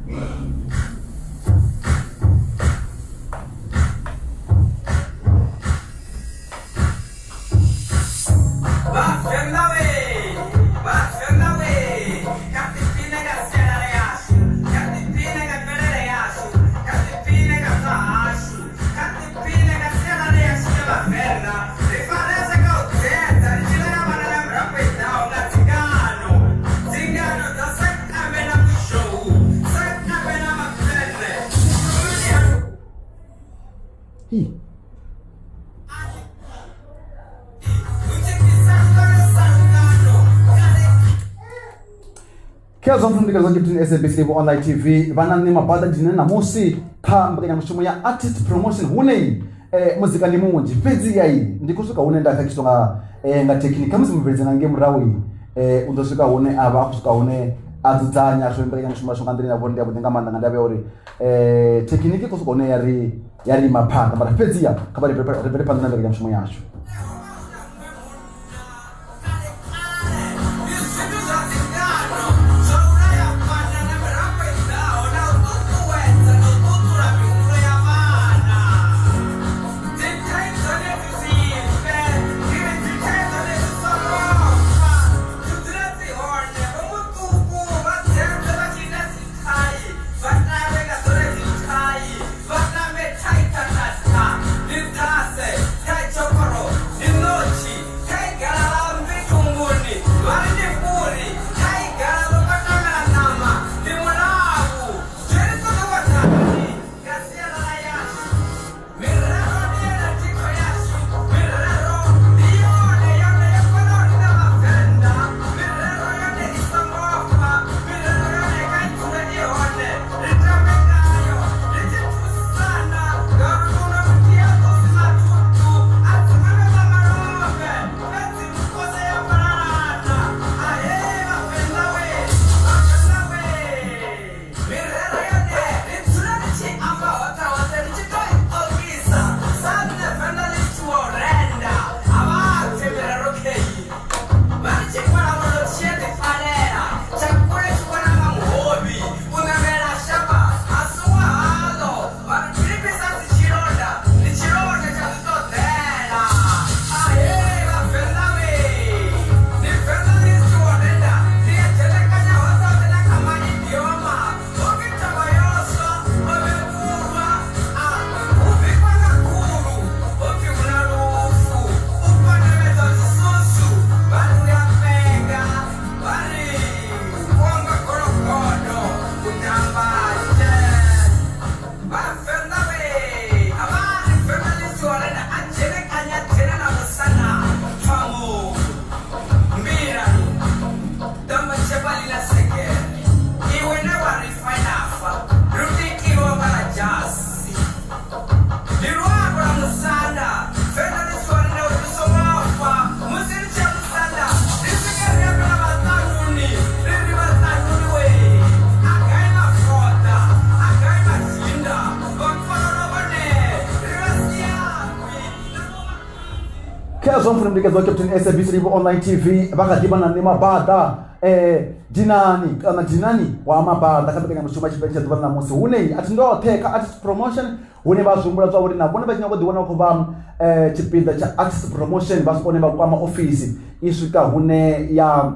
Hi. Khezwo mfundika zwa Captain SABC Live Online TV vha na nṋe Mabada Dine ṋamusi kha mbekanyamushumo ya Artist Promotion hune eh, muzika ndi munzhi fhedzi yai ndi khou swika hune nda khakhiswa nga eh, nga thekhini khamusi mubveledzi nga ngei murahu eh, u ḓo swika hune a vha a khou swika hune a dzudzanya zwo mbekanyamushumo yashu nga nḓila ine ya vha uri ndi yavhuḓi nga maanḓa nga ndavha ya uri eh, thekiniki i khou swika hune ya ri ya ri ima phanḓa mara fhedziha kha vha ri bvele phanḓa na mbekanyamushumo yashu. Khezwo mfuna mndikedzo wa Captain SABC Live Online TV vha kha ḓivha na nṋe Mabada eh Dinani kana Dinani wa Mabada kha mbekanyamushumo ya tshifhinga tsha ḓuvha ḽa ṋamusi hune a thi ndoṱhe kha artist promotion hune vha zwi humbula zwa uri na vhone vha tshi nyanga u ḓiwana vha khou vha eh, tshipiḓa tsha artist promotion vha swika hune vha kwama ofisi i swika hune ya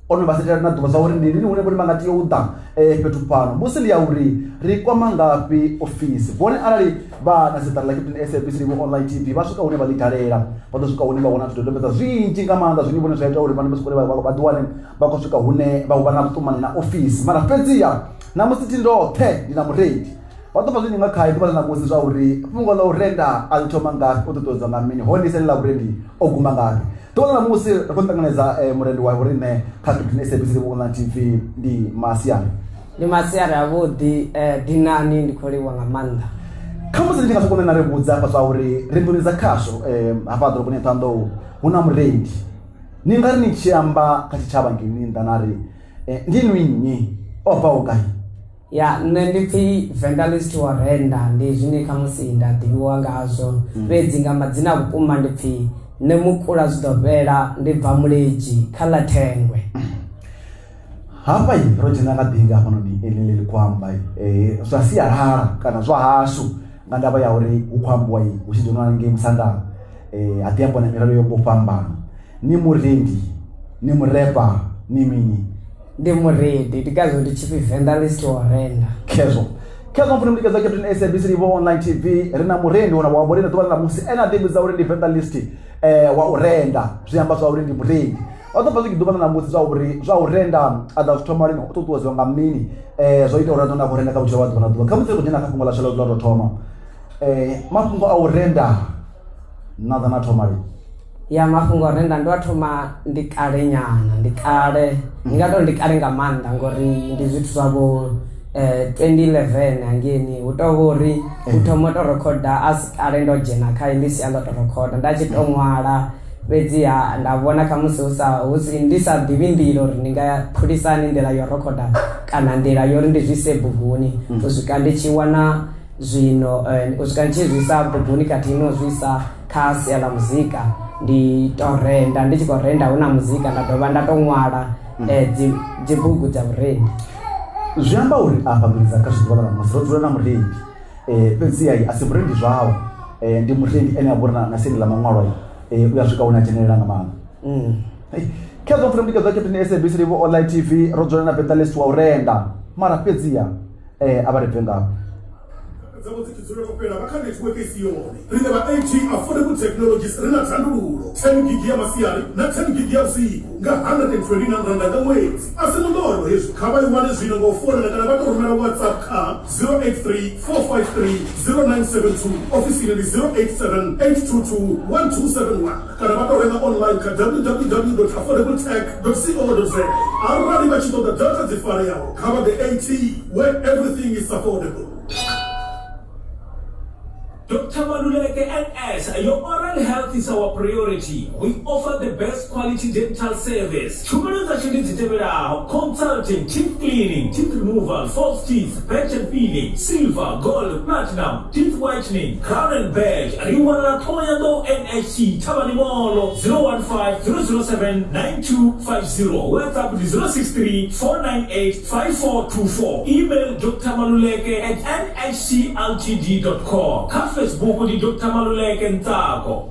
ono vha setela na ḓuvha zwa uri ndi lini hune vhone vha nga tea u ḓa eh, fhethu fhano musi ndi ya uri ri kwama ngafhi ofisi vhone arali vha na siṱari ḽa Captain SABC Live Online TV vha swika hune vha ḽi dalela vha ḓo swika hune vha wana zwidodombedzwa zwinzhi nga maanḓa zwine vhone zwa ita uri vhane vha swika hune vha ḓiwane vha khou swika hune vha vha na vhuṱumani na ofisi mara fhedziha na musi thi ndoṱhe ndi na murendi vha ḓo pfa zwinzhi nga khae ḓuvha ḽa ṋamusi zwa uri fhungo ḽa u renda a ḽi thoma ngafhi o ṱuṱuwedzwa nga mini hone sele ḽa vhurendi o guma ngafhi ḓuvha ḽa ṋamusi ri khou ṱanganedza eh, murendi wa vhoriṋe kha Captain SABC Live Online TV ndi Masiari ndi masiari avhuḓi eh, dinani ndi khou livhuwa nga maanḓa khamusi ndi nga soko na ri vhudza hafha zwa uri ri nḓuni dza khasho eh, hafha ḓoroboni ya Ṱhohoyanḓou hu na murendi ni nga ri ni tshi amba kha tshitshavha ngei nnḓa na ri eh, ndi inwi nnyi o bvaho gai Ya nṋe ndi pfhi Ventalist wa Renda ndi zwine khamusi nda ḓivhiwa ngazwo mm. fhedzi nga madzina a vhukuma ndi pfhi nṋe mukula zwi ḓo fhela ndi bva Muledzhi kha ḽa Thengwe. Hafha i ro dzhena nga ḓinga hafhanoni eḽi ḽi khou amba zwa sialala kana zwa hashu nga ndavha ya uri hu khou ambiwa hu tshi dzheniwa hanengei musanda ha ḓi ambiwa na mirado yo ngo fhambana. Ni murendi, ni murepa, ni mini? Ndi murendi ndi ngazwo ndi tshi pfi Venḓa list wa renda. Khezwo khezwo mfuni mutikedzi wa Captain SABC Livho Online TV ri na murendi wana wa vhorine ḓuvha ḽa ṋamusi ene a ḓivhidza uri ndi Venḓa list wa u renda zwi amba zwa uri ndi murendi. Vha ḓo pfa zwi ḓuvha ḽa ṋamusi zwa uri zwa u renda a ḓa zwi thoma lini u ṱuṱuwedziwa nga mini zwo ita uri a ḓo na khou renda kha vhutshilo ha ḓuvha na ḓuvha. Khamusi ri khou dzhena kha fhungo ḽashu ḽa tou thoma mafhungo a u renda na ḓa na thoma lini? Ya mafhungo a renda ndo a thoma ndi kale nyana ndi kale ndi nga tori ndi kale nga maanḓa ngori ndi zwithu zwa vho 2011 hangeini hu tou vha uri u thoma u to rekhoda a si kale ndo dzhena kha heḽi sia ḽo to rekhoda nda tshi to ṅwala fhedziha nda vhona khamusi hu sa hu si ndi sa ḓivhi nḓila uri ndi nga phulisa hani nḓila yo rekhoda kana nḓila yo uri ndi zwi ise buguni u swika ndi tshi wana zwino u swika ndi tshi zwi isa buguni khathihi no zwi isa kha sia ḽa muzika ndi to renda ndi tshi khou renda hu na muzika nda dovha nda to ṅwala dzi dzibugu dza vhurendi. Zwi amba uri afha mbiluni dza kha zwi ḓuvha ḽa ṋamusi ro dzula na murendi fhedziha a si murendi zwao ndi murendi ene a vha uri na siani ḽa maṅwalwa u ya swika hune a dzhenelela nga maanḓa. Khezwo mfuna mutikedzi wa Captain SABC Livho Online TV ro dzula na Venḓa wa u renda mara fhedziha a vha ri bve ngafho. Dzavho dzi tshi dzulela u fhela vha kha network i si yone. Riṋe vha AT Affordable Technologies ri na thandululo, 10 gig ya masiari na 10 gig ya vhusiku nga R129 nga ṅwedzi. A si muḽoro hezwi, kha vha i wane zwino nga u founela kana vha tou rumela WhatsApp kha 083 453 0972, ofisini ndi 087 822 1271 kana vha tou renga online kha www.affordabletech.co.za. Arali vha tshi ṱoḓa data dzi fareaho, kha vha ḓe AT, where everything is affordable. Dr. Maluleke NS, your oral health is our priority. We offer the best quality dental service. Tshumelo dzashu ndi dzi tevhelaho: consulting, teeth cleaning, teeth removal, false teeth, patch and filling, silver, gold, platinum, teeth whitening, crown and badge. Ri wanala Thohoyandou NHC, Thavhani Mall, 015 007 9250. WhatsApp ndi 063 498 5424. Email Dr Maluleke at nhcltd.com. Kha Facebook ndi Dr Maluleke Ntsako.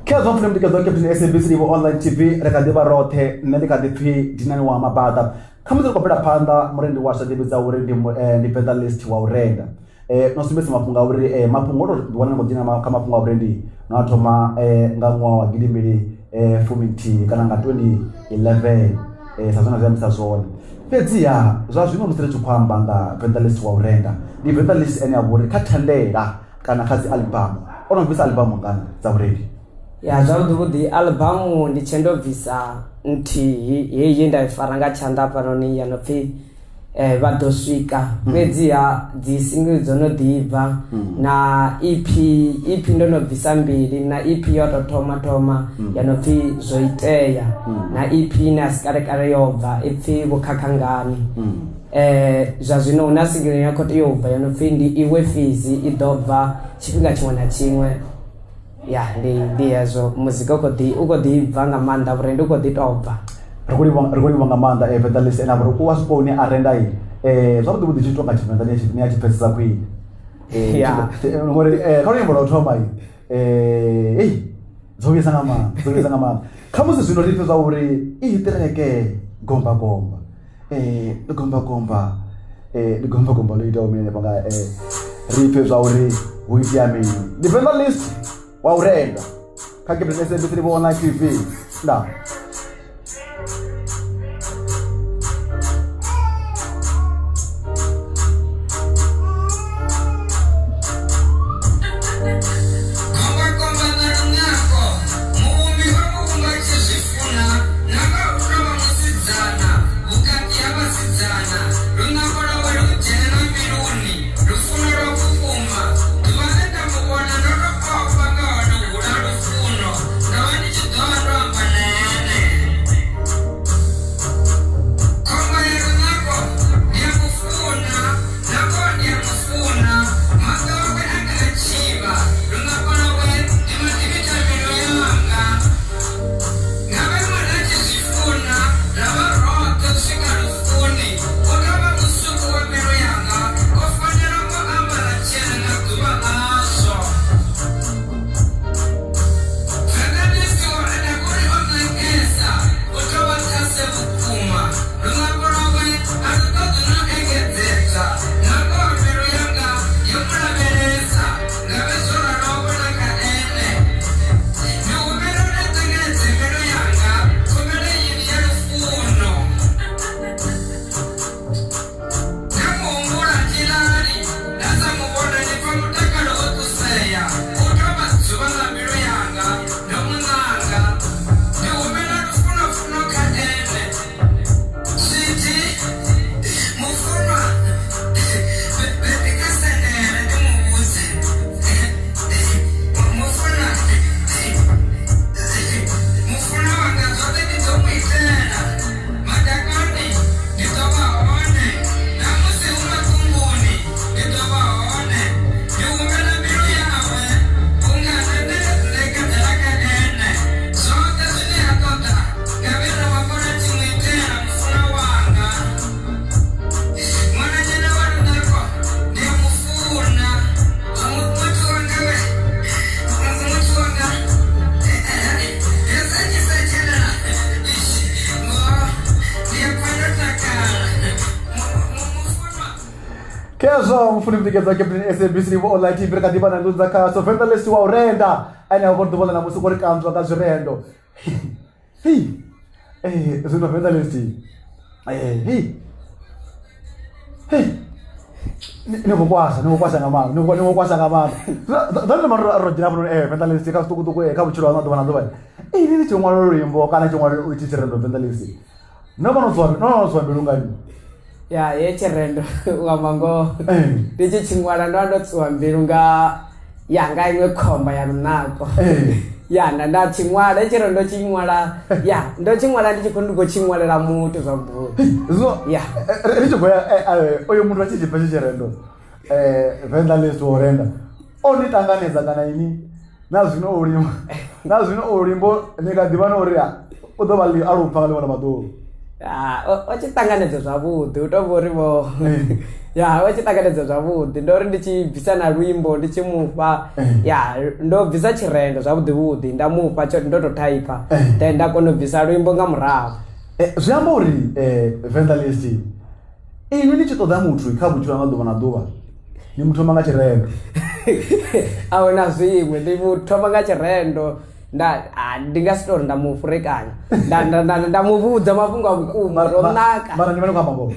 Khezwo mfuna mutikedzi wa Captain SABC Livho Online TV ri kha ḓi vha roṱhe nṋe ndi kha ḓi pfhi Dinani wa Mabaḓa khamusi ri khou bvela phanḓa murendi washu a ḓivhidza uri ndi ndi Venḓa list wa u renda no sumbedzisa mafhungo a uri mafhungo o to ḓi wana ni khou dzhena kha mafhungo a vhurendi no a thoma nga ṅwaha wa gidimbili fuminthihi kana nga 2011 sa zwine zwi ambisa zwone fhedziha zwa zwino musi ri tshi khou amba nga venḓa list wa u renda ndi venḓa list ene a vha uri kha thandela kana kha dzi albamu o no bvisa albamu ngana dza vhurendi ya zwavhuḓi vhuḓi albamu ndi tshe ndo bvisa nthihi heyi ye nda i fara nga tshanḓa hafhanoni ya no pfhi eh, vha ḓo swika mm. fhedziha dzi single dzo no ḓi bva mm. na ep ep ndo no bvisa mbili na ep yo to thoma thoma mm. ya no pfhi zwo itea mm. na ep ine a si kale kale yo bva ipfhi vhukhakhangani mm. eh, zwa zwino hu na single ya khou tea u bva yo no pfhi ndi iwe fizi i ḓo bva tshifhinga tshiṅwe na tshiṅwe ya ndi ndi hezwo muzika u khou ḓi u khou ḓi bva nga maanḓa vhurendi u khou ḓi tou bva ri khou livhuwa ri khou livhuwa nga maanḓa eh, Venḓa list ene a vha uri u wa swika hune a renda i eh, zwavhuḓi vhuḓi tshi tonga tshivenḓa ni a tshi pfesesa khwine eh, Yeah. ngori eh, kha luimbo lwa u thoma i eh, ei dzo vhuyesa nga maanḓa dzo vhuyesa nga maanḓa khamusi zwino ri pfe zwa uri iyi ṱireke gomba gomba eh, ndi gomba gomba eh, ndi gomba gomba ḽo itaho mini hanefha nga eh, ri pfe zwa uri hu itea mini ndi venḓa list wa u renda kha Captain SABC Livho Online TV nda Gombakomba ḽa lunako, muvhumbi wa vhumba tshi zwi funa, na nga u tou vha musidzana vhukati ha vhasidzana. Lunako lwawe lu dzhena na mbiluni, lufuno lwa vhukuma. Ḓuvha ḽe nda mu vhona ndo tou ofha nga ho no hula lufuno, ndo vha ndi tshi ḓo vha ndo amba nae. Khezwo mufuni mutikedza Captain SABC Livho Online TV ri kha ḓivha na Ndunza Khaso venḓalist wa u renda ane a vha ḓuvha ḽa ṋamusi kho ri kanzwa nga zwirendo. Hei zwino venḓalist hei hei ni khou kwasha ni khou kwasha nga maanḓa ni khou kwasha nga maanḓa. Ḓo ri mara ro dzhena hafhanoni venḓalist kha zwiṱukuṱuku kha vhutshilo haṋu ha ḓuvha na ḓuvha ini ni tshi ṅwala luimbo kana tshi ṅwala u tshi tshirendo venḓalist no vha no tswa no no tswa mbilu ngani ya ye tshirendo u amba ngoho eh. ndi tshi tshiṅwala ndo ndo tswa mbilu nga ya nga iṅwe khomba ya lunako eh. ya nda nda tshiṅwala he tshirendo tshiṅwala ya ndo tshiṅwala ndi tshi khou ndi khou tshiṅwalela muthu zwavhuḓi zwino ya eh, ri tshi khou ya oyo muthu a tshi tshipfa tshi tshirendo um venḓa list wo renda o ni ṱanganedza kana ini na zwino o lima na zwino o limbo ni nga ḓivha na uri u ḓo vha a lupfa nga ḽiṅwe ḽa maḓuvha. O tshi ṱanganedza zwavhuḓi u tou vha uri vho ya o tshi ṱanganedza zwavhuḓi ndo ri ndi tshi bvisa na luimbo ndi tshi mufha ya ndo bvisa tshirendo zwavhuḓi vhuḓi nda mufha tsho ndo to thaipha then nda kona u bvisa luimbo nga murahu. Zwi amba uri Venḓa list inwi ni tshi ṱoḓa muthu kha vhutshilo ha nga ḓuvha na ḓuvha ni mu thoma nga tshirendo a hu na zwiṅwe ndi mu thoma nga tshirendo nda ndi nga si tori nda mu furekanya nda nda nda nda mu vhudza mafhungo a vhukuma ro naka mara ni vha ni khou amba ngoho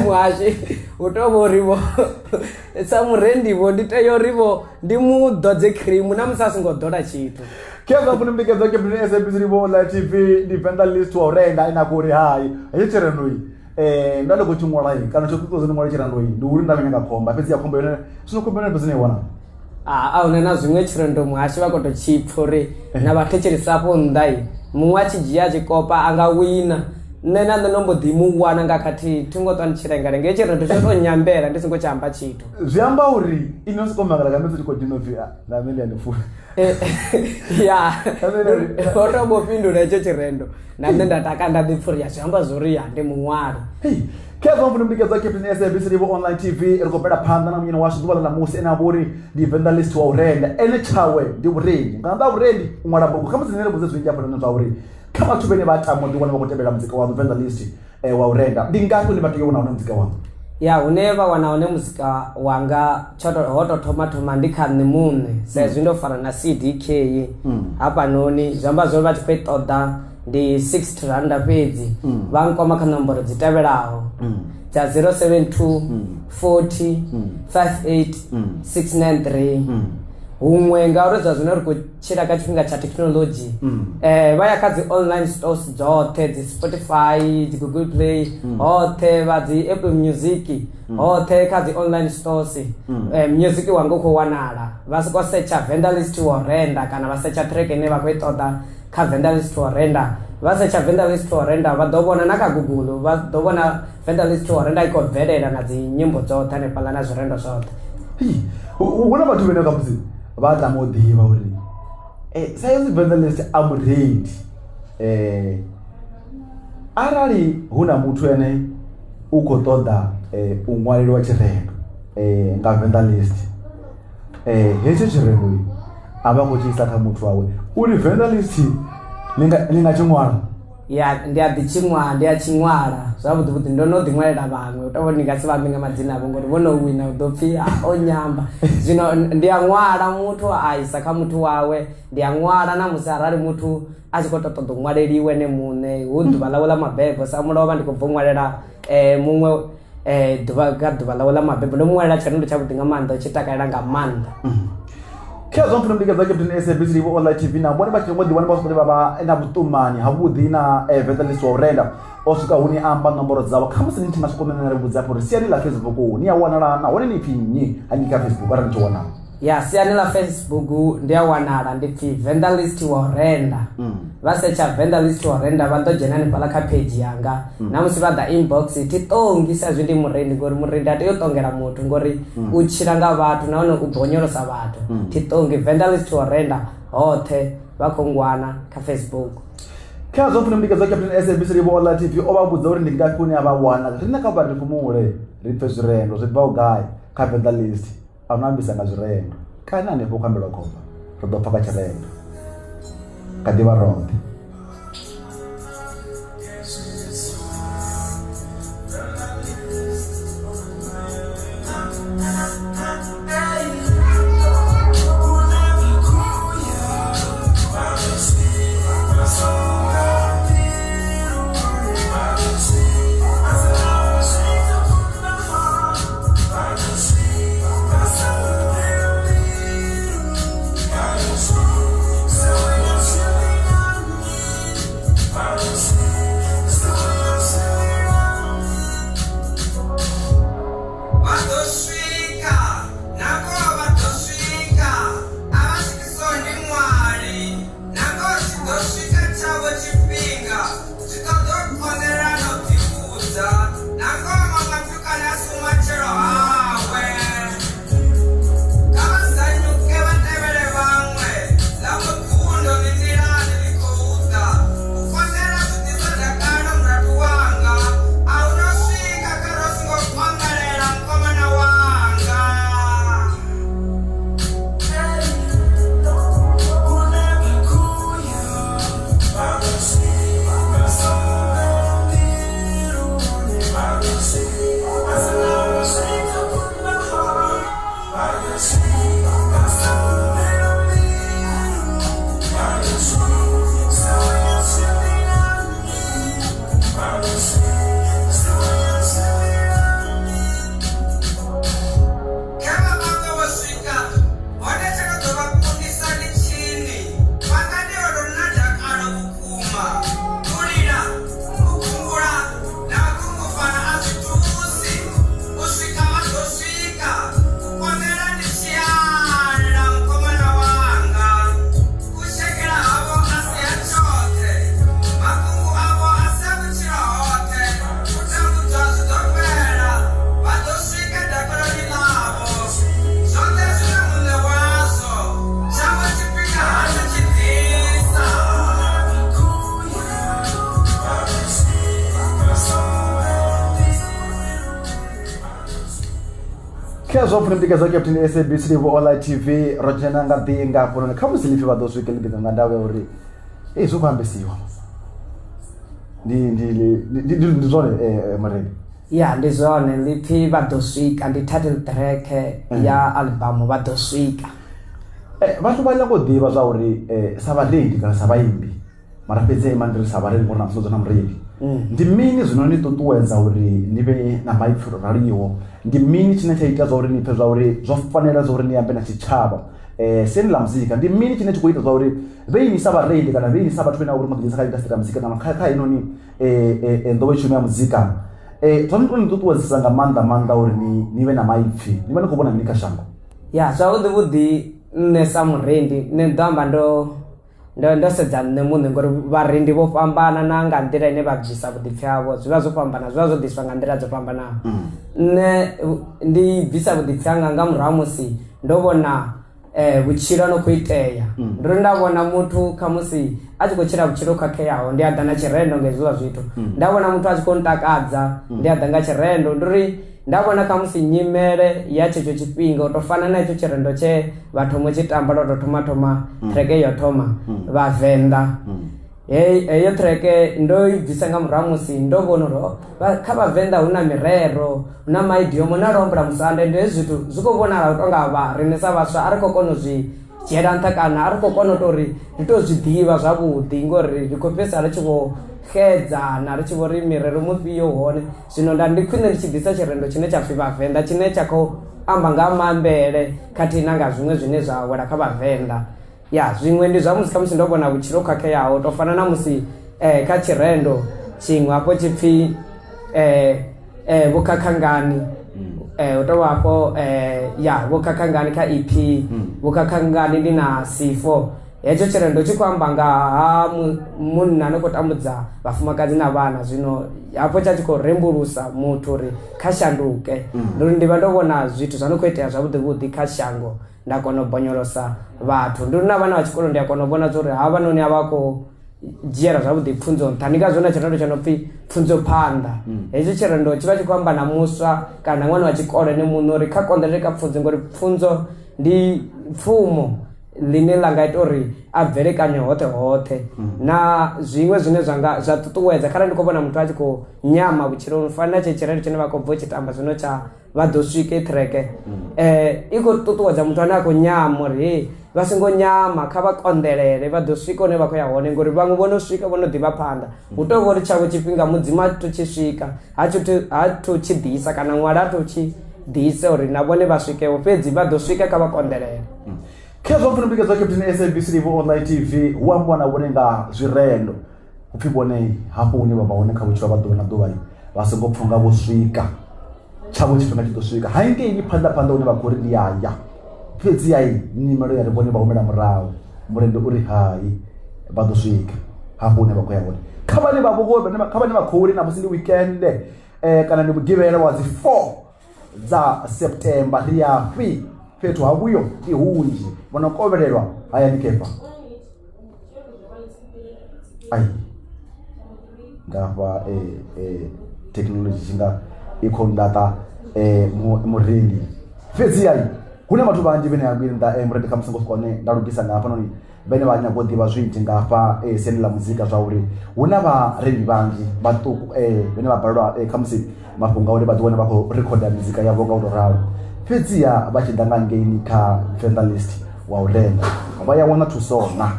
muhashi hu tou vha uri vho sa murendi vho ndi tea uri vho ndi mu ḓodze cream na musi a songo ḓola tshithu. Khezwo hafho ndi Captain SABC Livho Live TV ndi Venḓa list wa u renga ine a khou ri hai heyi tshirendo iyi eh nda ndi khou tshi ṅwala iyi kana tsho ṱuṱuwedza ndi ṅwale tshirendo iyi ndi uri nda khou nyaga khomba fhedzi ya khomba yone zwino khomba yone fhedzi ni i wana a huna na zwiṅwe tshirendo muhashi vha khou tou tshi pfha uri na vhathetshelesi afho nnḓa i muṅwe a tshi dzhia a tshi kopa a nga wina nṋe na nṋe ndo mbo ḓi mu wana nga khathihi thi ngo ṱwa ndi tshi lenga lenga hetsho tshirendo tsho tou nyambela ndi songo tshi amba tshithu zwi amba uri ini no sokou mangala nga metse ndi khou dina upfhi na nṋe ndi a ni funa ya ho to mbo fhindula hetsho tshirendo na nṋe nda taka nda ḓi pfha uri ya zwi amba zwori ya ndi muṅwali Khezwo mfuno mutikedza Captain SABC Livho Online TV ri khou bvela phanḓa na munyini washu ḓuvha ḽa ṋamusi ene a vha uri ndi Venḓa list wa u renda ene tshawe ndi vhurendi nga nnḓa ha vhurendi u ṅwala bugu khamusi nṋe ri vhudze zwinzhi hafhanoni zwa uri kha vhathu vhene vha tama u ḓiwana vha khou tevhela muzika waṋu Venḓa list eh, wa u renda ndi ngafhi hune vha tea u wana hone muzika waṋu ya hune vha wana hone muzika wanga tsho to- ho to thoma thoma ndi kha nṋe muṋe sa izwi ndo fara na cdk hafhanoni zwi amba zwori vha tshi khou i ṱoḓa ndi 60 randa fhedzi vha nkwama kha nomboro dzi tevhelaho dza 072 40 58 693 huṅwe ngauri zwa zwino ri khou tshila kha tshifhinga tsha thekhinolodzhi vha ya kha dzi online stores dzoṱhe dzi Spotify dzi Google Play hoṱhe vha dzi Apple Music hoṱhe kha dzi online stores music wanga u khou wanala vha soko setsha Venḓa list wa renda kana vha setsha track ine vha khou i ṱoḓa kha Venḓa list wa renda vha setsha Venḓa list wa renda vha ḓo vhona na kha Google vha ḓo vhona Venḓa list wa renda i khou bvelela na dzi nyimbo dzoṱhe hanefhaḽa na zwirendo zwoṱhe. Hu na vhathu vhane khamusi vha tama u ḓivha uri eh, sa izwi Venḓa list a murendi eh, arali hu na muthu ane u khou ṱoḓa eh, u ṅwaleliwa tshirendo eh, nga Venḓa list eh, hetsho tshirendo a vha khou tshi isa kha muthu wawe uri Venḓa list ni nga tshi ṅwala Ya ndi a ḓi tshi ṅwala ndi a tshi ṅwala zwavhuḓi vhuḓi ndo no ḓi ṅwalela vhaṅwe u tou ndi nga si vha ambe nga madzina avho ngori vho no wina u ḓo pfhi o nyamba zwino ndi a ṅwala muthu a isa kha muthu wawe ndi a ṅwala na musi arali muthu a tshi khou tou ṱoḓa u ṅwaleliwa ene muṋe hu ḓuvha ḽawe ḽa mabebo sa mulovha ndi khou bva u ṅwalela muṅwe ḓuvha nga ḓuvha ḽawe ḽa mabebo ndo mu ṅwalela tshirendo tshavhuḓi nga maanḓa u tshi takalela nga maanḓa. Khezwo mpfuno ndikedzo Captain SABC Livho Online TV na vhone vha tshi ngo ḓiwana vha vha vha na vhuṱumani havhuḓi na Venḓa wa u renda o swika hune a amba nomboro dzavho khamusi ni tshi nga swika nṋe ri vhudza afho uri siani ḽa Facebook ni a wanala nahone ni pfhi nnyi hangei kha Facebook arali ni tshi wanala ya siani ḽa Facebook ndi a wanala ndi pfhi Venḓa list wa u renda vha setsha Venḓa list wa u renda vha ḓo dzhena hanefhaḽa kha page yanga na musi vha ḓa inbox thi ṱongi sa izwi ndi murendi ngori murendi ha tei u ṱongela muthu ngori u tshila nga vhathu nahone u bonyolosa vhathu thi ṱongi Venḓa list wa u renda hoṱhe vha khou ngwana kha Facebook. Khezwo mpfuno ndikedzo Captain SABC Livho Online TV o vha vhudza uri ndi ngafhi hune a vha wana riṋe kha vha ri fhumule ri pfe zwirendo zwi bvaho gai kha Venḓa list a no ambisa nga zwirendo kana hanefho khou ambelwa khomba ri ḓo pfa kha tshirendo kha ḓivha roṱhe. Khezwo pfuna mtikedza Captain SABC Live Online TV ro dzhena nga ḓi nga hafhanoni kha musi lipfi vha ḓo swika ḽi nga ndavha ya uri ei zwo khou ambesiwa ndi ndi ndi ndi zwone eh, murendi Ya ndi zwone ḽipfi vha ḓo swika ndi title track ya album vha ḓo swika. Eh, vhathu vha nyago u ḓivha zwa uri eh, sa vharendi kana sa vhaimbi mara fhedzi ima ndi ri sa vharendi ngori na musi na murendi ndi mini zwino ni ṱuṱuwedza uri ni vhe na maipfi o raliho ndi mini tshine tsha ita zwa uri ni pfhe zwa uri zwo fanela zwa uri ni ambe na tshitshavha eh, siani ḽa muzika ndi mini tshine tshi khou ita zwa uri vhe ini sa vharendi kana vhe ini sa vhathu vhane vha uri no ḓidzhenisa kha industry ya muzika kana kha heinoni eh, eh, eh, nḓowetshumo ya muzika eh, zwa ni ṱuṱuwedzesa nga maanḓa maanḓa uri ni ni vhe na maipfi ni vha ni khou vhona mini kha shango Ya zwavhuḓi vhuḓi nṋe sa murendi nṋe ndo amba ndo ndo ndo sedza nṋe muṋe ngori vharendi vho fhambana na nga nḓila ine vha bvisa vhuḓipfi havho zwi vha zwo fhambana zwi vha zwo ḓiswa nga nḓila dzo fhambanaho. Nṋe ndi bvisa vhuḓipfi hanga nga murahu ha musi ndo vhona vhutshilo ha no khou itea ndo ri nda vhona muthu khamusi a tshi khou tshila vhutshilo ho khakheaho ndi a ḓa na tshirendo nga hezwiḽa zwithu nda vhona muthu a tshi khou ntakadza ndi a ḓa nga tshirendo ndi uri nda vhona khamusi nyimele ya tshetsho tshifhinga u tou fana na hetsho tshirendo tshe vha thoma u tshi tamba lwa tou thoma thoma track yo thoma vhavenḓa Hey, heyo track ndo i bvisa nga murahu musi ndo vhona uri oh, kha vhavenḓa hu na mirero hu na maidiomo na luambo lwa musanda ende hezwi zwithu zwi khou vhonala u tonga vha riṋe sa vhaswa a ri khou kona u zwi dzhiela nṱha kana a ri khou kona u tou ri ri tou zwi ḓivha zwavhuḓi ngori ri khou fhedzisela ri tshi vho xedzana ri tshi vho ri mirero mufhio u hone zwino nda ndi khwine ndi tshi ḓisa tshirendo tshine tsha pfhi vhavenḓa tshine tsha khou amba nga ha maambele khathihi na nga zwiṅwe zwine zwa wela kha vhavenḓa Ya zwiṅwe ndi zwa musi khamusi ndo vhona vhutshilo ho khakheaho to fana na musi kha tshirendo tshiṅwe hafho tshi pfhi vho khakhangani hu tovha hafho ya vho khakhangani kha EP vho khakhangani ndi na C4 hetsho tshirendo tshi khou amba nga ha munna no khou tambudza vhafumakadzi na vhana zwino hafho tsha tshi khou rembulusa muthu uri kha shanduke ndi uri ndi vha ndo vhona zwithu zwa no khou itea zwavhuḓi vhuḓi kha shango nda kona u bonyolosa vhathu ndi uri na vhana vha tshikolo ndi a kona u vhona zwa uri havhanoni a vha khou dzhiela zwavhuḓi pfunzo nṱha ndi ngazwo na tshirendo tsho no pfhi pfunzo phanḓa hetsho tshirendo tshi vha tshi khou amba na muswa kana na ṅwana wa tshikolo ene muṋe uri kha konḓelele kha pfunzo ngori pfunzo ndi pfumo ḽine ḽa nga ita uri a bvelekanye hoṱhe hoṱhe na zwiṅwe zwine zwa nga zwa ṱuṱuwedza kharali ndi khou vhona muthu a tshi khou nyama vhutshiloni u fana na tshe tshirendo tshine vha khou bva u tshi tamba zwino tsha vha ḓo swike ṱhireke i khou ṱuṱuwedza muthu ane a khou nyama uri hei vha songo nyama kha vha konḓelele vha ḓo swika hune vha khou ya hone ngori vhaṅwe vho no swika vho no ḓivha phanḓa hu tou vha uri tshavho tshifhinga mudzimu a thu tshi swika ha thu ha thu tshi ḓisa kana ṅwala ha thu tshi ḓisa uri na vhone vha swikeho fhedzi vha ḓo swika kha vha konḓelele. Khezwo pfuna mbikedzo Captain SABC Live Online TV hu ambiwa na vhone nga zwirendo upfhi vhone hafho hune vha vha hone kha vhutshilo vha ḓuvha na ḓuvha vha songo pfha unga vho swika tshavho tshifhinga tshi ḓo swika hangeini phanḓa phanḓa hune vha khou ri ndi aya fhedzi ai nyimelo ya ri vhone vha humela murahu murendi uri hai vha ḓo swika hafho hune vha khou ya hone kha vhane vha vho kha vhane vha khou ri na musi ndi weekend eh, kana ndi mugivhela wa dzi 4 dza September ri afhi fhethu ha vhuyo ndi hunzhi vho no kovhelelwa hayani kefa ai ngafha eh, eh, thekhinolodzhi tshi nga i khou nḓaṱa eh, murendi fhedzi ai hu na vhathu vhanzhi vhane hangei nnḓa eh, murendi kha musi ngo swika hone nda lugisa nga hafhanoni vhane vha nyaga u ḓivha zwinzhi nga hafha eh, siani ḽa muzika zwa uri hu na vharendi vhanzhi vhaṱuku eh, vhane vha balelwa eh, khamusi mafhungo a uri vha ḓi wane vha khou rikhoda mizika yavho nga u tou ralo fhedziha vha tshi ḓa nga ngeini kha venḓa list wa u renda vha ya wana thuso na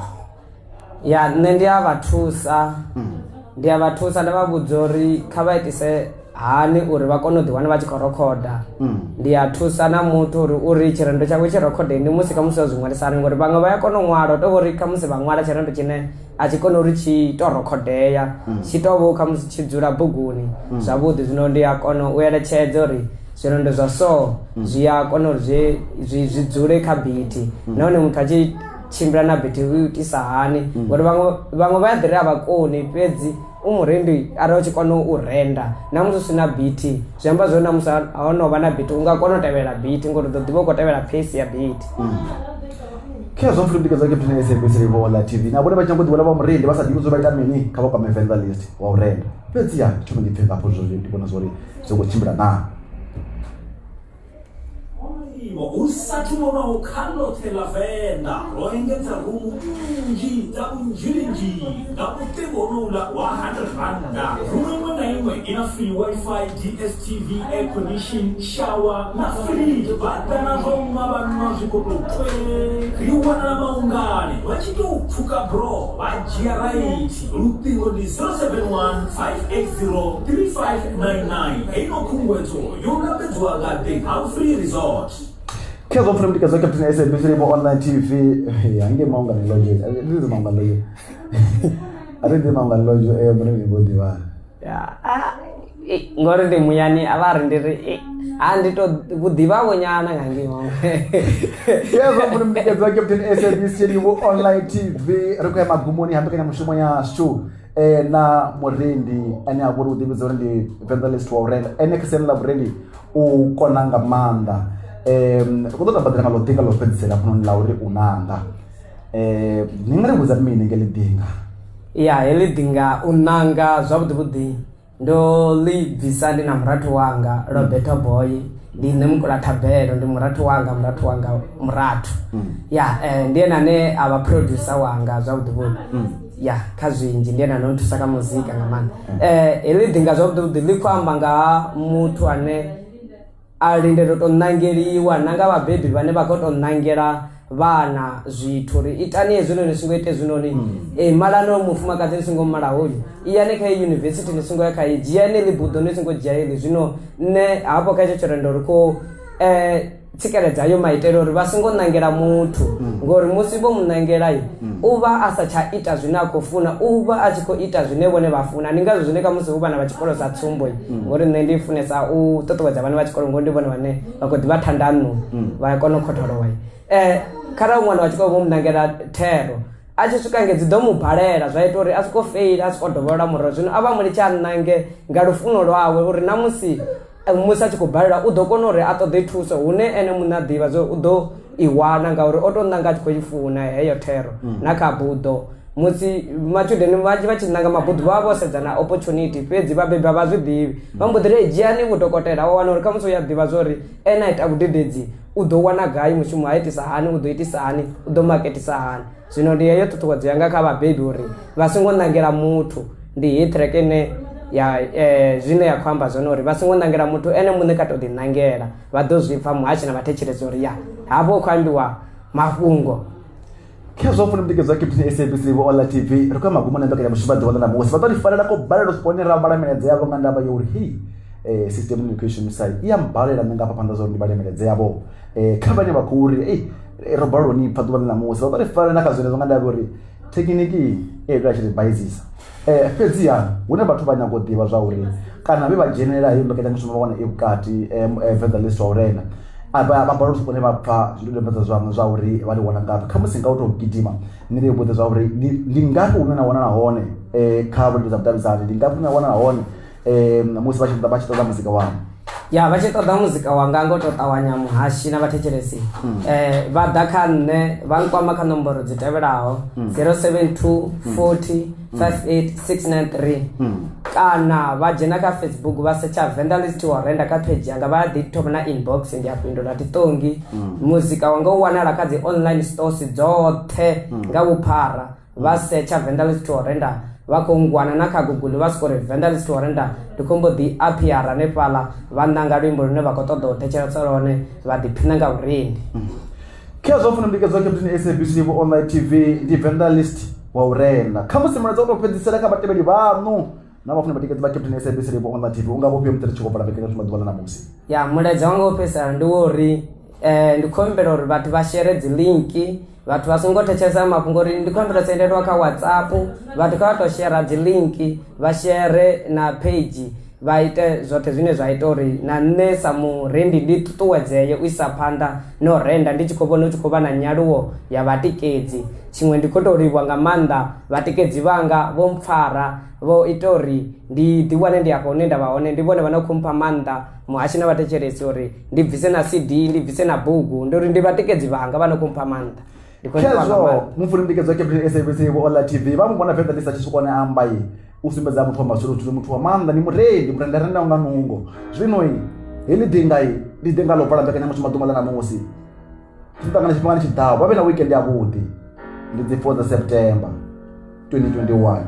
Ya nṋe ndi a vha thusa ndi a vha thusa nda vha vhudza uri kha vha itise hani uri vha kone u ḓiwana vha tshi khou rokhoda ndi a thusa na muthu uri uri tshirendo tshawe tshi rokhode ndi musi khamusi o zwi ṅwalisa hani ngori vhaṅwe vha ya kona u ṅwala u tou vha uri khamusi vha ṅwala tshirendo tshine a tshi koni uri tshi to rokhodea tshi tou vha khamusi tshi dzula buguni zwavhuḓi zwino ndi a kona u eletshedza uri zwirendo zwa so zwi a kona uri zwi zwi zwi dzule kha bithi nahone muthu a tshi tshimbila na bithi u itisa hani ngori vhaṅwe vhaṅwe vha ya ḓi ri a vha koni fhedzi u murendi arali u tshi kona u renda na musi u si na bithi zwi amba zwori na musi ho no vha na bithi u nga kona u tevhela bithi ngori u ḓo ḓivha u khou tevhela pace ya bithi. Khezwo mfuna tikedza Captain SABC Rivola TV na vhone vha tshi nyago u ḓiwana vha murendi vha sa ḓivhi zwo vha ita mini kha vha kwame venḓa list wa u renda fhedziha thome ndi pfhe ngafho zwo ndi vhona zwori zwi khou tshimbila naa. vhuimo hu sathu vhonwaho kha ḽoṱhe ḽa Venḓa. Ro engedza rumu nnzhi dza vhunzhilinzhili nga mutengo honouḽa wa R100. Rumu iṅwe na iṅwe i na free Wi-Fi, DSTV, air condition, shower na fridge. Vha ḓa na zwa u nwa vha nwa zwi khou tou twee. Ri wanala Maungani vha tshi tou pfuka bro vha dzhia raithi. Luṱingo ndi 071 580 3599. Heino khunguwedzo yo lambedzwa nga The Humphrey Resort. Khezwo pfuna mutikadzo wa Captain SABC Limbo Online TV. Hey, hange Maungani Lodge. Ndi ḓi Maungani Lodge. A ri ḓi Maungani Lodge eh mune ni vho ḓivha. Ya, ah, eh, ngori ndi muyani a vha ri ndi ri eh, a ndi to vhuḓivha vho nyana nga ngei maṅwe. Khezwo pfuna mutikadzo wa Captain SABC Limbo Online TV. Ri khou ya magumoni ha mbekanyamushumo yashu. Na murendi ane a vha uri u ḓivhidza uri ndi venḓalist wa u renda ene kha siani ḽa vhurendi u kona nga maanḓa ri khou ḓo tou badela nga ḽo ḓinga ḽo fhedzisela hafhanoni ḽa uri u nanga ni nga ri vhudza mini nge ḽi ḓinga? Ya heḽi ḓinga u nanga zwavhuḓi vhuḓi ndo ḽi bvisa ndi na murathu wanga Roberto Boy ndi nṋe mukula thabelo ndi murathu wanga murathu wanga murathu ya ndi ene ane a vha producer wanga zwavhuḓi vhuḓi ya kha zwinzhi ndi ene ane o nthusa kha muzika nga maanḓa. Heḽi ḓinga zwavhuḓi vhuḓi ḽi khou amba nga ha muthu ane a lindela u tou ṋangeliwa na nga vhabebi vhane vha khou tou ṋangela vhana zwithu uri itani hezwinoni ni songo ita hezwinoni e malani hoyu mufumakadzi ni songo mala hoyu iyani kha iyi yunivesithi ni songo ya kha iyi dzhiani heḽi buḓo ni songo dzhia heḽi zwino nṋe hafho kha hetsho tshirendo ri khou tsikeledza hayo maitele uri vha songo ṋangela muthu ngori musi vho mu ṋangela u vha a sa tsha ita zwine a khou funa u vha a tshi khou ita zwine vhone vha funa ndi ngazwo zwine khamusi hu vhana vha tshikolo sa tsumbo ngori nṋe ndi funesa u ṱuṱuwedza vhana vha tshikolo ngori ndi vhone vhane vha khou ḓivha thanda nṋu vha kona u khotholowa kharali ṅwana wa tshikolo vho mu ṋangela thero a tshi swika nge dzi ḓo mu balela zwa ita uri a soko feila a soko dovholola murahu zwino a vha mu litshe a ṋange nga lufuno lwawe uri na musi musi a tshi khou balelwa u ḓo kona uri a ṱoḓe thuso hune ene muṋe a ḓivha zwo u ḓo i wana ngauri o tou ṋanga a tshi khou i funa heyo thero na kha buḓo musi matshudeni vhanzhi vha tshi ṋanga mabuḓo vha vha vho sedza na opportunity fhedzi vhabebi a vha zwi ḓivhi vha mbo ḓi ri dzhiani vhudokotela wa wana uri khamusi u ya ḓivha zwo uri ene a ita vhudededzi u ḓo wana gai mushumo ha itisa hani u ḓo itisa hani u ḓo maketisa hani zwino ndi heyo ṱhuṱhuwedzo yanga kha vhabebi uri vha songo ṋangela muthu ndi heyi track ine ya zwine ya khou amba zwone uri vha songo ṋangela muthu ene muṋe kha to ḓi ṋangela vha ḓo zwi pfa muhashi na vhathetshelesi uri ya hafho hu khou ambiwa mafhungo. Khezwo funa mutikedzi wa Captain SABC Live Ola TV ri khou ya magumoni a mbekanyamushumo ya ḓuvha ḽa ṋamusi vha ḓo ri farela ko balelwa hone ra vhala milaedza yavho nga ndavha ya uri hei system ine ndi khou i shumisa i ya mbalela nṋe nga hafha phanḓa zwa uri ndi vhale milaedza yavho kha vhane vha khou ri ei ro balelwa u ni pfa ḓuvha ḽa ṋamusi vha ḓo ri farela na kha zwenezwo nga ndavha ya uri thekhiniki i ita tshi ri baizisa fhedziha hune vhathu vha nyaga u ḓivha zwa uri kana vhe vha dzhenelela heyo mbekanyamushumo vha wana i vhukati venḓa list wa u renda vha balelwa u swika hune vha pfa zwidodombedzwa zwaṋu zwa uri vha ḽi wana ngafhi khamusi nga u tou gidima ni ri vhudze zwa uri ndi ngafhi hune na wanala hone kha vhuleludzi ha vhudavhidzani ndi ngafhi hune na wanala hone musi vha tshi vha tshi ṱoḓa muzika waṋu. Ya vha tshi ṱoḓa muzika wanga ngo to ṱavhanya muhashi na vhathetshelesi vha ḓa kha nṋe vha nkwama kha nomboro dzi tevhelaho 072 40 58 693 kana vha dzhena kha Facebook vha setsha Venḓa List wa Renda kha page yanga vha ḓi thoma na inbox ndi a fhindula thi ṱongi muzika wanga u wanala kha dzi online stores dzoṱhe nga vhuphara vha setsha Venḓa List to Renda vha khou ngwana na kha Google vha soko ri Venḓa List to Renda ndi khou mbo ḓi appear hanefhaḽa vha ṋanga luimbo lune vha khou ṱoḓa u thetshelesa lwone vha ḓiphina nga vhurendi. Khezwo funa ndikedzo Captain SABC Live Online TV ndi Venḓa List wa u renda. Khamusi mulaedza u tou fhedzisela kha vhatevheli vhaṋu na vhafuni vhatikedzi vha Captain SABC Live Online TV u nga vhofhio musi ri tshi khou vala mbekanyamushumo ḓuvha ḽa ṋamusi. Ya mulaedza wanga wo fhedzisela ndi wo uri ndi khou humbela uri vhathu vha shere dzi link vhathu vha songo thetshelesa mafhungo uri ndi khou humbela u sendeliwa kha WhatsApp vhathu kha vha to shera dzi link vha shere na page vha ite zwoṱhe zwine zwa ita uri na nṋe sa murendi ndi ṱuṱuwedzee u isa phanḓa na u renda ndi tshi khou vhona hu tshi khou vha na nyaluwo ya vhatikedzi. Tshiṅwe ndi khou tou livhuwa nga maanḓa vhatikedzi vhanga vho mpfara vho ita uri ndi ḓi wane ndi afha hune nda vha hone ndi vhone vha no khou mpha maanḓa muhashi na vhathetshelesi uri ndi bvise na CD ndi bvise na bugu ndi uri ndi vhatikedzi vhanga vha no khou mpha maanḓa. Ndi khou livhuwa nga Khezwo maanḓa. mufuni ndikedzo ya Captain SABC Vho Ola TV vha mu vhona Venḓa ḽi sa tshi swika hone a amba i u sumbedza muthu wa maswolothulo muthu wa maanḓa ndi murendi murenda rendaho nga nungo zwino Heḽi ḓinga ndi ḓinga ḽo vala mbekanyamushumo ḓuvha ḽa ṋamusi. Ri ṱangana tshifhingani tshiḓaho vha vhe na weekend yavhuḓi. Ndi dzi 4 dza September 2021.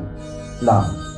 Ndaa.